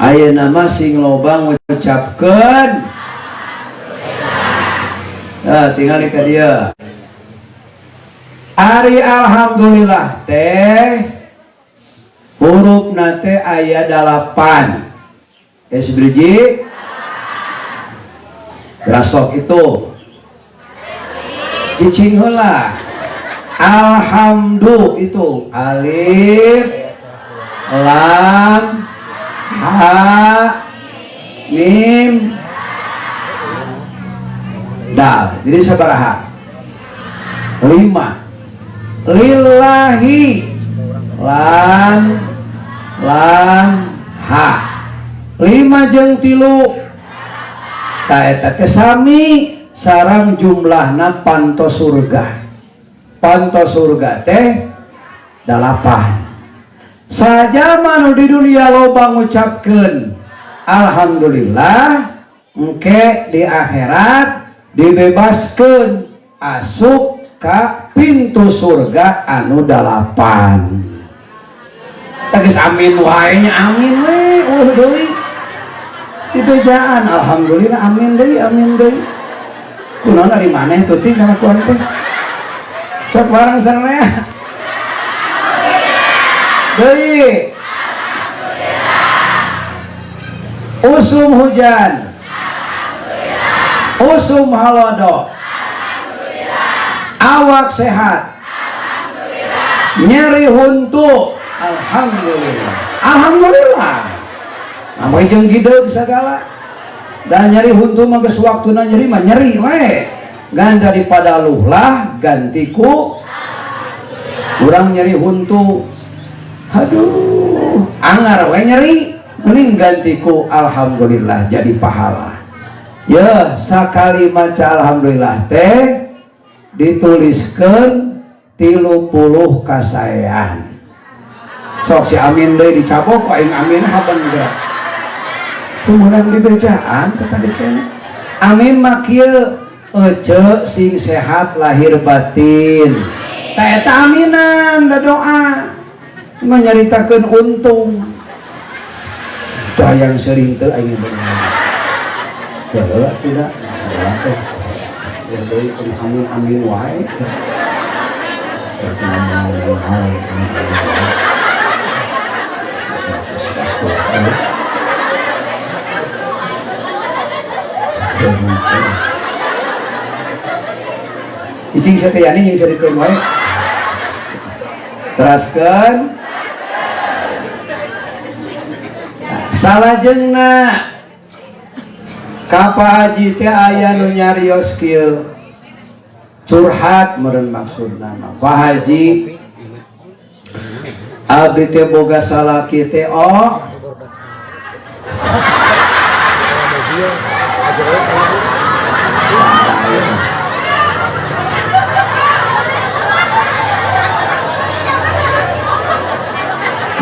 Ayeuna mah sing loba ngucapkeun. Nah, tinggal ka dieu. Ari alhamdulillah teh hurufna teh aya 8. Esbriji Rasok itu cicing heula. Alhamdu itu alif lam ha mim dal. Jadi sabaraha? 5. Lillahi lam lam ha 5 jeung 3. Ta eta teh sami sareng jumlahna panto surga. Panto surga teh 8. Sajama nu di dunia loba ngucapkeun alhamdulillah, engke di akhirat dibebaskeun asup ka pintu surga anu 8. Tagis amin wae nya, amin we eueuh deui. Dibejaan alhamdulillah amin deui amin deui. Kunaon ari maneh tuti kalakuan teh? Sok barang sareng deui. Usum hujan. Usum halodo. Awak sehat. Nyeri huntu. Alhamdulillah. Alhamdulillah. Namanya jeung gideug sagala. Dan nyeri huntu mah geus waktuna nyeri mah nyeri we. Ngan daripada luhlah ganti ku urang nyeri huntu. Aduh, angar we nyeri, mending ganti ku alhamdulillah jadi pahala. Ya, sakali maca alhamdulillah teh dituliskeun 30 kasaean. Sok si amin deui dicabok aing amin haban geura. Tumulang dibejaan kata dikene. Amin mah kieu ece sing sehat lahir batin. Ta eta aminan da doa. Menyaritakeun untung. Dayang sering teu aing bener. Teu tidak salah teh. Ya deui amin amin wae. Cicing sateyani jeung sarikeun wae. Teraskeun. Salajengna ka Pak Haji teh aya nu nyarios kieu. Curhat meureun maksudna mah. Pak Haji abdi teh boga salaki teh oh.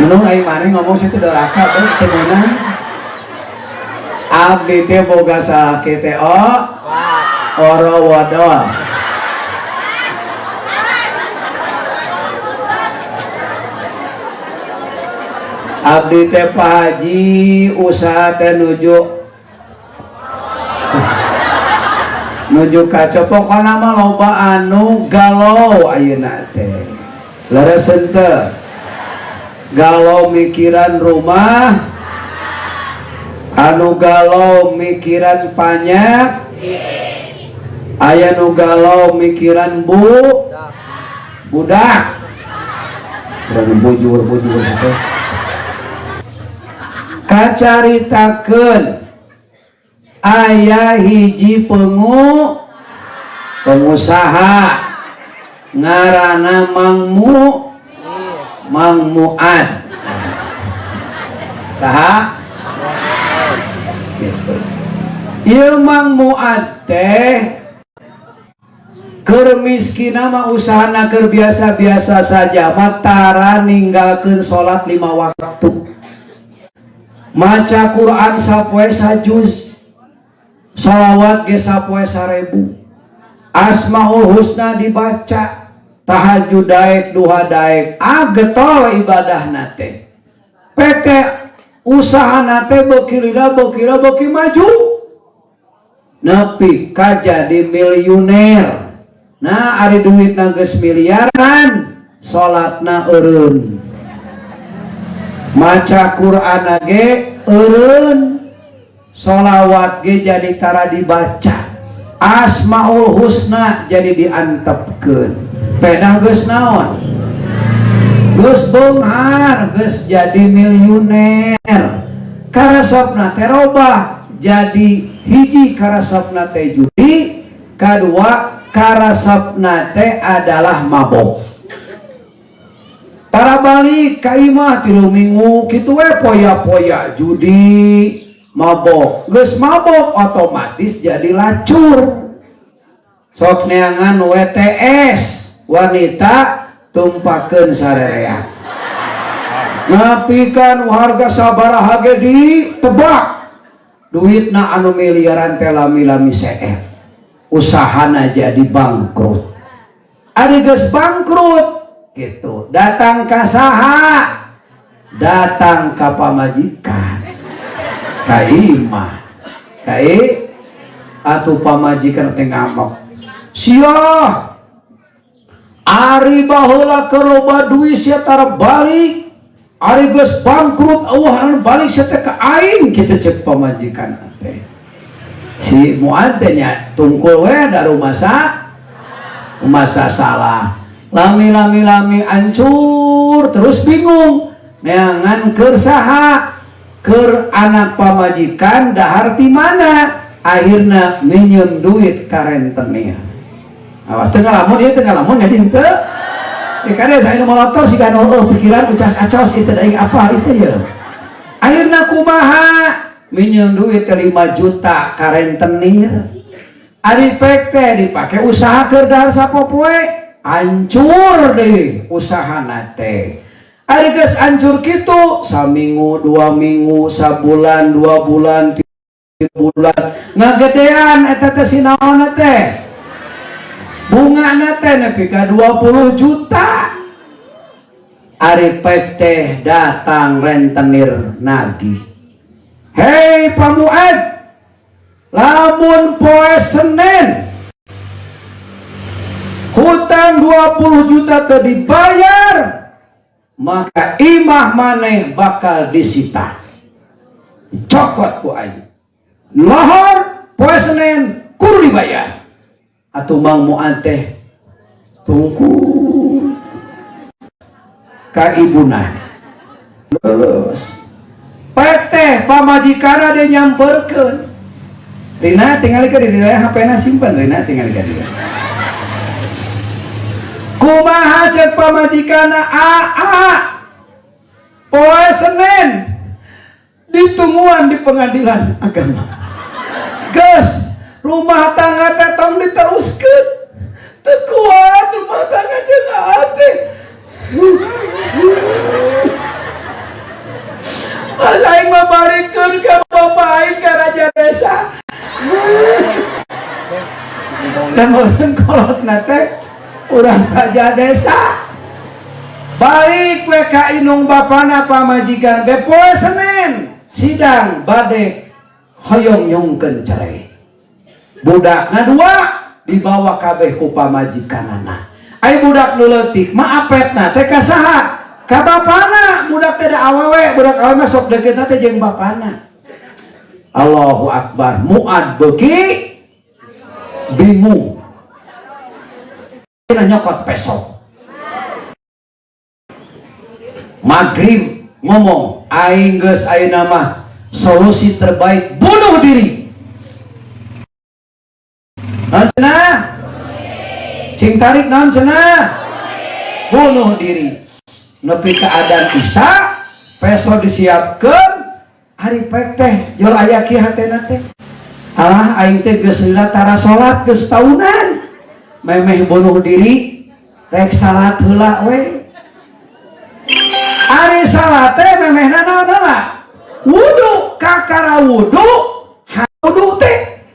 Menung aing maneh ngomong situ doraka teh teu meunang. Abdi teh boga salaki teh oh. Oro wadol. Abdi teh Pak Haji usaha teh nuju kaco pokona mah loba anu galau ayeuna teh. Leres henteu? Galau mikiran rumah, anu galau mikiran panyak, aya nu galau mikiran budak. Urang bujur-bujur situ. Kacaritakeun aya hiji pengusaha ngaranna Mang Muad. Saha? Gitu. Ieu Mang Muad teh keur miskinna mah usahana keur biasa-biasa saja, matara ninggalkeun salat 5 waktu. Maca Quran sapoe sajuz, salawat ge sapoe 1000, Asmaul Husna dibaca, tahajud daek, duha daek, ah getol ibadahna teh. PT Usahana teh beuki lila beuki lila beuki maju. Nepi ka jadi miliuner. Nah, ari duitna geus miliaran, salatna eureun. Maca Quran ge eureun. Solawat ge jadi tara dibaca. Asmaul Husna jadi diantepkeun. Pedah geus naon? Geus beunghar, geus jadi miliuner. Karesepna teh robah jadi hiji karesepna teh judi, kadua karesepna teh adalah mabok. Tara balik ka imah 3 minggu kitu we poya-poya judi mabok. Geus mabok otomatis jadi lacur. Sok neangan WTS wanita tumpakeun sarerea. Nepikan harga sabaraha ge ditebak. Duitna anu miliaran teh lami-lami seer. Usahana jadi bangkrut. Ari geus bangkrut gitu. Datang ka saha? Datang ka pamajikan. Ka imah. Ka atuh pamajikan teh ngamuk. Sia ari baheula keur loba duit sia tara balik. Ari geus bangkrut eueuh anu balik sia teh ka aing kitu cek pamajikan teh. Si Muad teh nya tungkul we da rumasa rumasa salah. Lami-lami lami ancur terus bingung. Neangan keur saha? Keur anak pamajikan dahar ti mana? Akhirna minjem duit ka rentenir. Awas teu ngalamun ieu teu ngalamun jadi henteu. Kade saya nu molotor siga nu heueuh pikiran ucas acos itu da apa itu ya. Akhirna kumaha? Minjem duit teh 5 juta ka rentenir. Ari pek teh dipake usaha keur dahar sapopoe, hancur deh usahana teh. Ari geus hancur kitu, saminggu, 2 minggu, sabulan, 2 bulan, 3 bulan, ngagedean eta teh si naonna teh. Bungana teh nepi ka 20 juta. Ari pek teh datang rentenir nagih. Hei Pak Muad, lamun poe Senin hutang 20 juta teu dibayar, maka imah maneh bakal disita. Dicokot ku aing. Lohor poe Senin kudu dibayar. Atuh Mang Muad teh tunggu ka ibuna. Lulus. Pek teh pamajikanna dia nyamperkeun. Rina tingali ka dieu HP-na simpen Rina tingali ka dieu. Kumaha cek pamajikanna aa poe Senin ditungguan di pengadilan agama. Geus rumah tangga teh tong diteruskeun. Teu kuat rumah tangga jeung aa teh. Pas aing mah balikeun ka bapak aing ka raja desa. Dan meureun kolotna teh urang raja desa. Balik we ka indung bapana pamajikan teh poe Senin sidang bade hoyong nyungkeun cerai. Budakna 2 dibawa kabeh ku pamajikanana. Ai budak nu leutik mah apetna teh ka saha? Ka bapana. Budak teh da awewe, budak awewe mah sok deukeutna teh jeung bapana. Allahu Akbar. Muad beuki bingung. Nyokot peso. Maghrib ngomong, aing geus ayeuna mah solusi terbaik bunuh diri. Naon cenah? Cing tarik naon cenah? Bunuh diri. Nepi ka adan isya, peso disiapkeun, ari pek teh jol aya kieu hatena teh. Alah aing teh geus lila tara salat geus taunan. Memeh bunuh diri, rek salat heula we. Ari salat teh memehna naon heula? Wudu, kakara wudu, wudu teh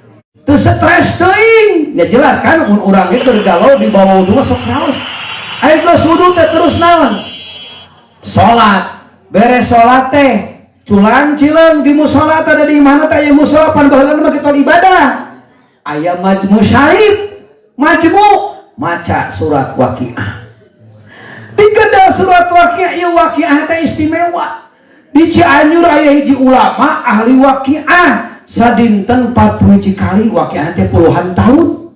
teu stres teuing. Ya jelas kan mun urang ge keur galau di bawah wudu mah sok raos. Ayo geus wudu teh terus naon? Salat. Beres salat teh Culang cileung di musola teh, di mana teh aya musola, pan baheula mah kitu ibadah. Aya majmu syarif, majmu maca surat Waqiah. Digedel surat Waqiah, ieu Waqiah teh istimewa. Di Cianjur aya hiji ulama ahli Waqiah, sadinten 40 kali Waqiah teh puluhan tahun.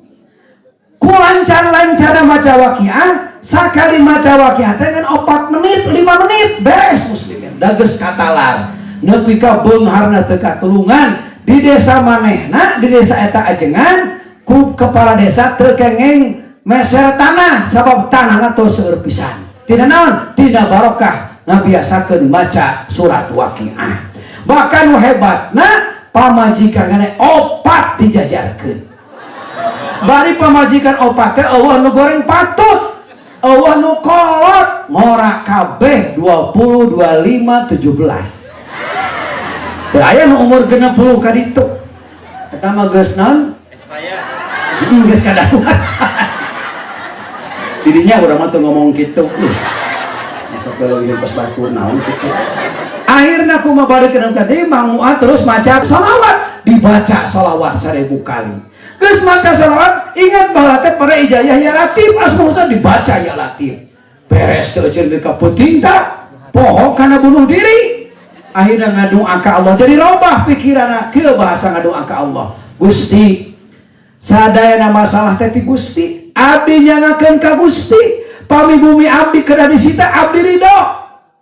Ku lancar-lancar maca Waqiah, sakali maca Waqiah teh ngan 4 menit, 5 menit beres muslimin. Da geus katalar. Nepi ka beungharna teu katulungan di desa manehna, di desa eta ajengan ku kepala desa teu kengeng meser tanah sabab tanahna tos seueur pisan. Tina naon? Tina barokah ngabiasakeun maca surat Waqiah. Bahkan nu hebatna pamajikan opat dijajarkeun. Bari pamajikan opat teh eueuh nu goreng patut, eueuh nu kolot, ngora kabeh 20, 25, 17. Teu aya nu umur 60 ka ditu. Eta mah geus naon? Expired. Geus kadaluarsa. Didinya urang mah teu ngomong kitu. Masa kalau ieu pas batur naon kitu. Akhirna kumaha balik ka deui Mang Muat terus maca sholawat, dibaca sholawat 1000 kali. Geus maca sholawat, ingat bahwa teh pada ijazah ya Latif, Asma Husna dibaca ya Latif. Beres teu euceun ka peuting tah, poho kana bunuh diri. Akhirnya ngadoa ka Allah, jadi robah pikiranna kieu bahasa ngadoa ka Allah. Gusti, sadayana masalah teh ti Gusti, abdi nyangakeun ka Gusti. Pami bumi abdi kedah disita, abdi ridho.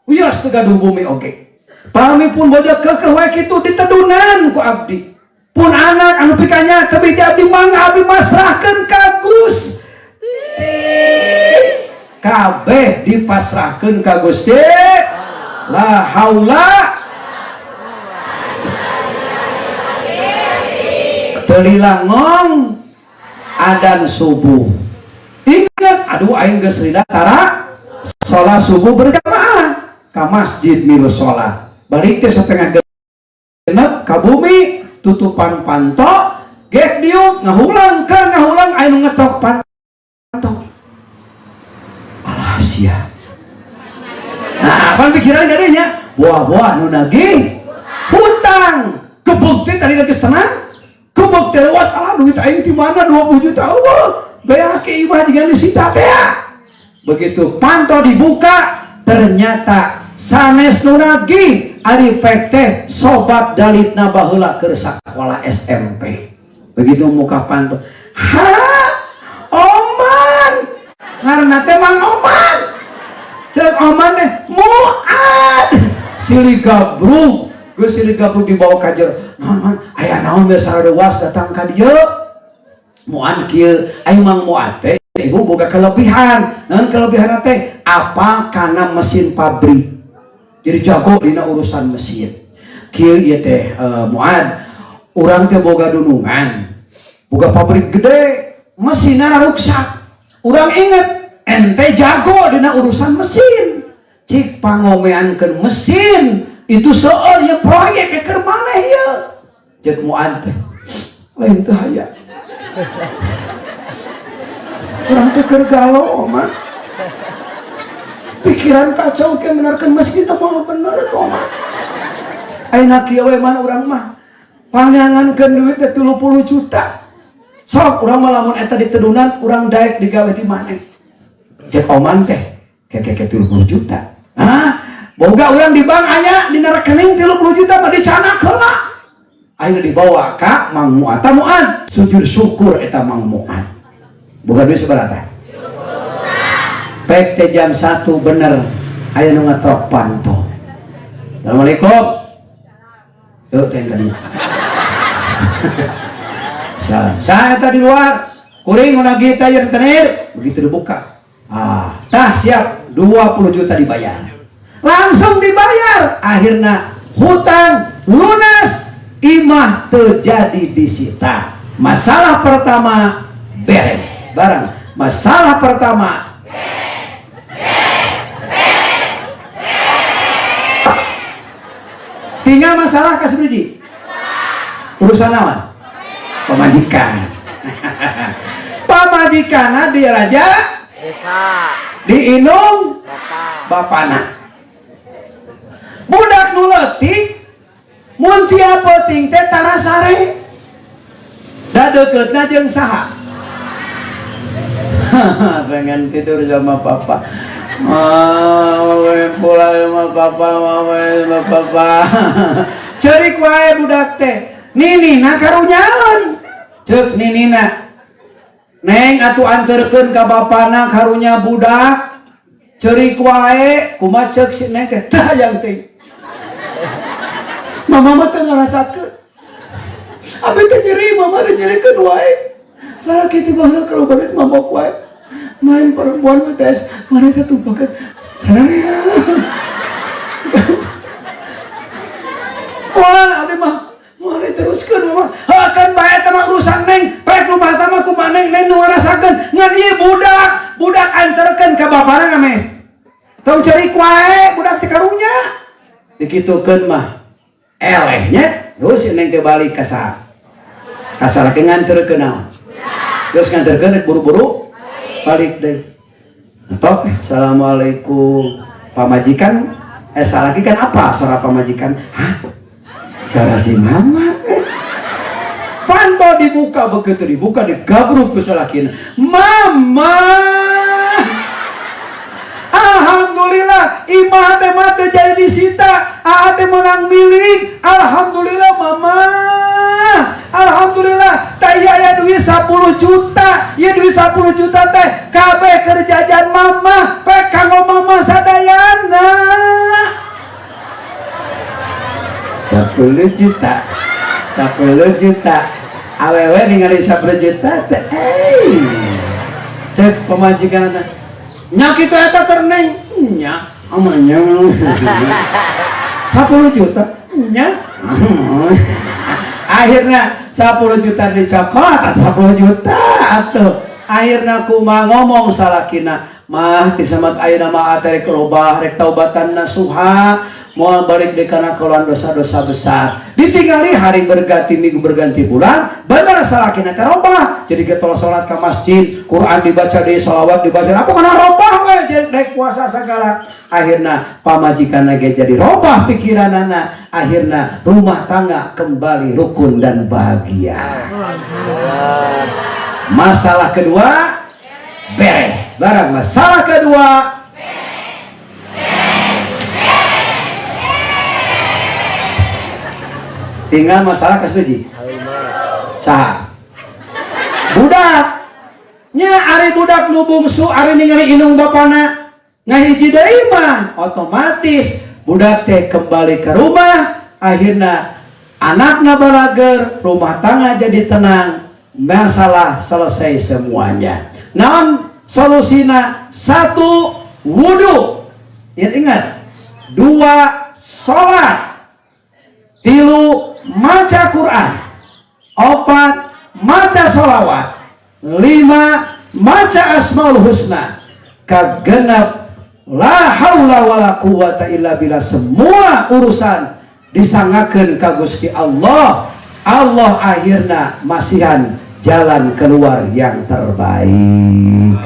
Wios teu gaduh bumi oge. Pami pun bojo keukeuh we kitu ditedunan ku abdi. Pun anak anu pikanya tebih ti abdi mangga abdi masrahkeun ka Gusti. Kabeh dipasrahkeun ka Gusti. La haula teu ngong adan subuh. Ingat, aduh aing geus lila tara salat subuh berjamaah ka masjid milu salat. Balik teh setengah genep ka bumi, tutupan panto, gek diuk ngahulang ka ngahulang aya nu ngetok panto. Alah sia. Nah, apa pikiran jadinya? Buah-buah nu nagih hutang. Kebukti tadi geus tenang. Kebukti lewat, alah duit aing di mana 20 juta Allah. Beak imah jiga disita teh. Begitu panto dibuka, ternyata sanes nu nagih, ari pek teh sobat dalitna baheula keur sakola SMP. Begitu muka panto, ha, Oman, ngaranna teh Mang Oman. Cek Oman teh Muad, silih gabrug, geus silih gabrug dibawa ka jero. Naon man, aya naon biasa ruas datang ka dieu? Muan kieu, aing Mang Muad teh ibu boga kelebihan. Naon kelebihan teh? Apa kana mesin pabrik. Jadi jago dina urusan mesin. Kieu ieu teh Muad, urang teh boga dunungan. Boga pabrik gede, mesinna ruksak. Urang inget, ente jago dina urusan mesin. Cik pangomeankeun mesin, itu seueur ya proyek keur maneh ieu. Cek Muad teh, lain teu aya. Urang teh keur galau mah. Pikiran kacau ke benarkeun mesin teh mah bener atuh mah. Ayeuna kieu we mah urang mah. Pangangankeun duit teh 30 juta. Sok urang mah lamun eta ditedunan urang daek digawe di maneh. Cek Oman teh, keke 30 juta. Hah? Boga urang di bank aya dina rekening 30 juta mah dicanak heula. Ayeuna dibawa ka Mang Muad. Ta Muad, sujud syukur eta Mang Muad. Boga duit sabaraha? Pek teh jam 1 bener aya nu ngetok panto. Assalamualaikum. Tuh teh tadi. Salam. Saya tadi luar. Kuring nu nagih teh rentenir. Begitu dibuka. Ah, tah siap 20 juta dibayar. Langsung dibayar. Akhirnya hutang lunas, imah terjadi disita. Masalah pertama beres. Barang. Masalah pertama beres. Beres. Beres. Tinggal masalah kasih biji. Urusan apa? Pamajikan. Pamajikan di raja desa diinung bapak bapana. Budak nu leutik Mun tiap peuting teh tara sare. Da deuketna jeung saha? Pengen tidur sama papa. Mau pengen pulang sama papa, mau sama papa. Ceurik wae budak teh. Ninina karunyaeun. Ceuk ninina. Neng atuh anterkeun ka bapana karunya budak. Ceurik wae, kumaha ceuk si neng teh? Tah yang teh. Mama mah teu ngarasakeun. Abi teh nyeri, mama teh nyerikeun wae. Salah kitu baheula kalau balik mabok wae. Main perempuan mah teh mana teh tumpakeun. Sararea. Wah, abi mah moal diteruskeun mama. Heukeun bae eta mah urusan neng. Rek rumah teh mah kumaha neng, neng nu ngarasakeun. Ngan ieu budak, budak anterkeun ka bapana ngameh. Tong ceurik wae budak teh karunya. Dikitukeun mah. Elehnya terus si neng teh balik ka saha? Ka salaki nganterkeun naon? Terus nganterkeun rek buru-buru balik deui. Tok, assalamualaikum. Pamajikan salaki kan apa suara pamajikan? Hah? Suara si mama. Panto dibuka, begitu dibuka digabruk ku salakina. Mama. Alhamdulillah imah teh mah teu jadi disita. Aa teh menang milik. Alhamdulillah mama. Alhamdulillah teh ieu aya duit 10 juta. Ieu duit 10 juta teh kabeh keur jajan mama, pek kanggo mama sadayana. 10 juta. 10 juta. Awewe ningali 10 juta teh Cek pamajikan teh. Nya kitu eta keur neng. Nya, amanya. 10 juta. Nya. Akhirnya 10 juta dicokot, 10 juta atuh. Akhirnya kumaha ngomong salakina, mah tisamat ayeuna mah rek robah, rek taubatan nasuha, moal balik deui kana kaluan dosa-dosa besar. Ditinggali hari berganti minggu berganti bulan, bener salakina teh robah. Jadi getol salat ka masjid, Quran dibaca deui, sholawat dibaca, apa kana robah we jadi rek puasa segala. Akhirna pamajikanna ge jadi robah pikiranana. Akhirna rumah tangga kembali rukun dan bahagia. Masalah kedua beres. Barang masalah kedua tinggal masalah kasbiji. Saha? Budak. Nya ari budak nu bungsu ari ningali indung bapana ngahiji deui mah otomatis budak teh kembali ke rumah, akhirna anakna balager, rumah tangga jadi tenang, masalah selesai semuanya. Naon solusina? 1, wudu. Ingat, ingat. 2, salat. 3, maca Quran. 4, maca sholawat. 5, maca Asmaul Husna. Kagenep la haula wala quwata illa billah, semua urusan disangakeun ka Gusti Allah. Allah akhirna masihan jalan keluar yang terbaik.